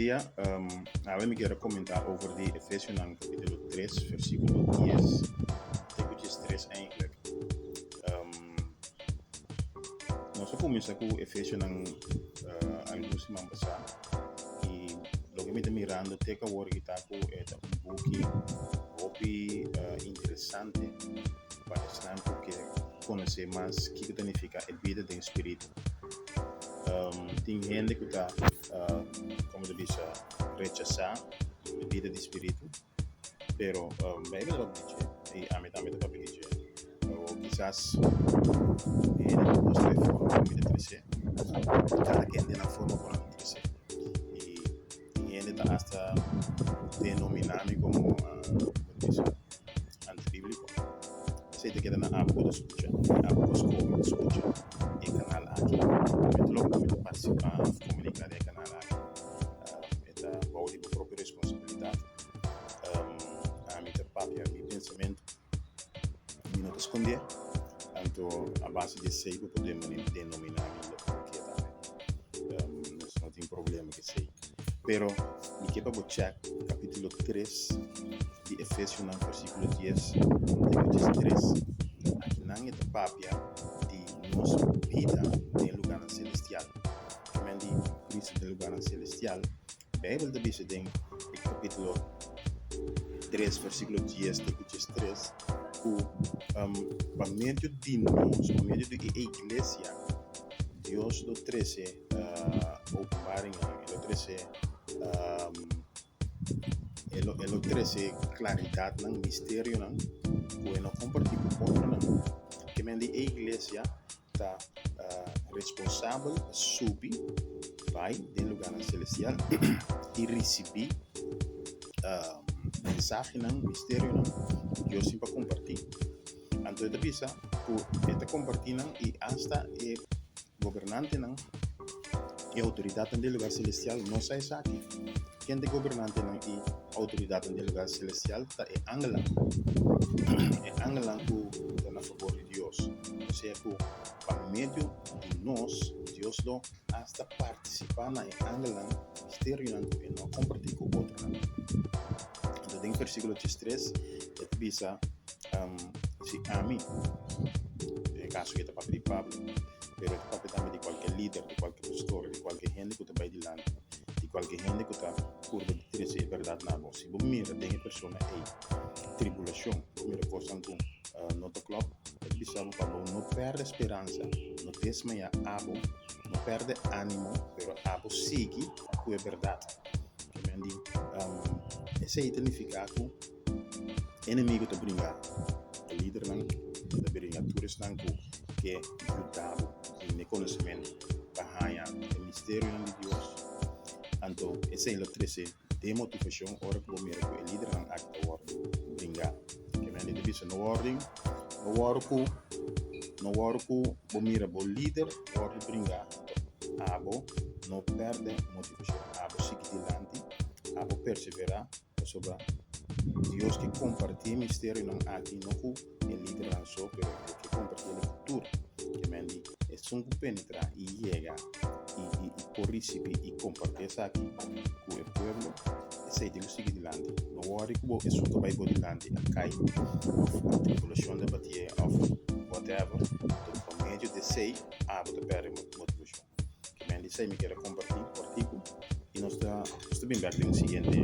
Bon dia, awe mi kier a comenta over di Efesionan capitulo 3 versiculo 10 te cu 13 eigenlijk. Nos a cuminsa cu Efesionan algun siman pasa y loke mi ta mirando te cu awor aki ta cu e ta un buki hopi interesante pa esnan cu ke conoce mas kico ta nifica e bida den spiritu. Tin hende ku ta, komo ta bisa, rechasá e bida di spiritu, pero Beibel ta papia di dje i ami tambe ta papia di dje. O kisas e hende ta gusta e forma ku mi ta tres'é, kada ken den nan forma ku nan ta tres'é. I tin hende ta asta denominá mi komo, komo ta bisa, antibíbliko. Esei ta keda na abo ku ta skucha i abo ku a skohe pa skucha e kanal aki. Mi ta loke ku mi ta partisipá òf komuniká den e kanal aki. E ta bou di bo propio responsabilidat. Ami ta papia mi pensamentu, mi no ta skondé. Anto a base di esei bo por denominá mi loke bo ke tambe. Nos no tin problema ku esei. Pero mi ke pa bo chèk kapítulo tres di Efesionan versíkulo dies te ku diestres. Akinan e ta papia di nos bida den e lugánan selestial. Kimen di Kristu den lugánan selestial? Beibel ta bisa den e kapítulo tres versíkulo dies te ku diestres ku pa medio di nos, pa medio di e iglesia, Dios lo trese openbaringnan, e lo trese e lo e lo trese klaridatnan, misterionan ku e no kompartí ku otronan. Ke men di e iglesia ta responsabel pa subi bai den lugánan selestial i risibí mensahenan, misterionan ku Dios tin pa kompartí. Anto e ta bisa ku e ta kompartí nan i asta e Gobernantenan i outoridatnan di e lugar selestial no sa esaki. Ken ta e gobernantenan i outoridatnan di e lugar selestial? Ta e angelnan. E angelnan ku ta na fabor di Dios. Osea ku pa medio di nos, Dios lo asta partisipá na e angelnan misterionan ku e no a kompartí ku otronan. Anto den versíkulo diestres e ta bisa, Si ami, den e kaso aki ta papia di Pablo, pero e ta papia tambe di kualke lider, di kualke pastor, di kualke hende ku ta bai dilanti, di kualke hende ku ta purba di trese e bèrdat na bo. Si bo mira den e persona ei tribulashon, bo mira kosnan ku no ta klòp, e ta bisa bo pa bo no pèrdè speransa, no desmayá abo, no pèrdè ánimo, pero abo sigui ku e bèrdat. Esei ta nifiká ku Enemigo ta bringa e lidernan, ta bringa tur esnan ku ke yuda bo den e konosementu pa haña e misterionan di Dios. Anto esei lo trese demotivashon ora ku bo mira ku e lidernan aki ta wòrdu bringá. Ke mende ta bisa no wòrdu no wòrdu ku no wòrdu ku bo mira bo lider wòrdu bringá, anto abo no pèrdè motivashon, abo sigui dilanti, abo perseverá. Pasobra Dios ke kompartí e misterionan aki no ku e lidernan so, pero e ke kompartí el ku tur. Ke men di esun ku penetrá i yega i i i por risibí i kompartí esaki ku e pueblo, esei tin ku sigui dilanti. No wòri ku bo esun ku a bai bo dilanti a kai òf tribulashon ta batié òf whatever, pa medio di esei abo ta pèrdè motivashon. Ke men di esei mi kere kompartí kòrtiku i nos ta nos ta bin bèk den siguiente.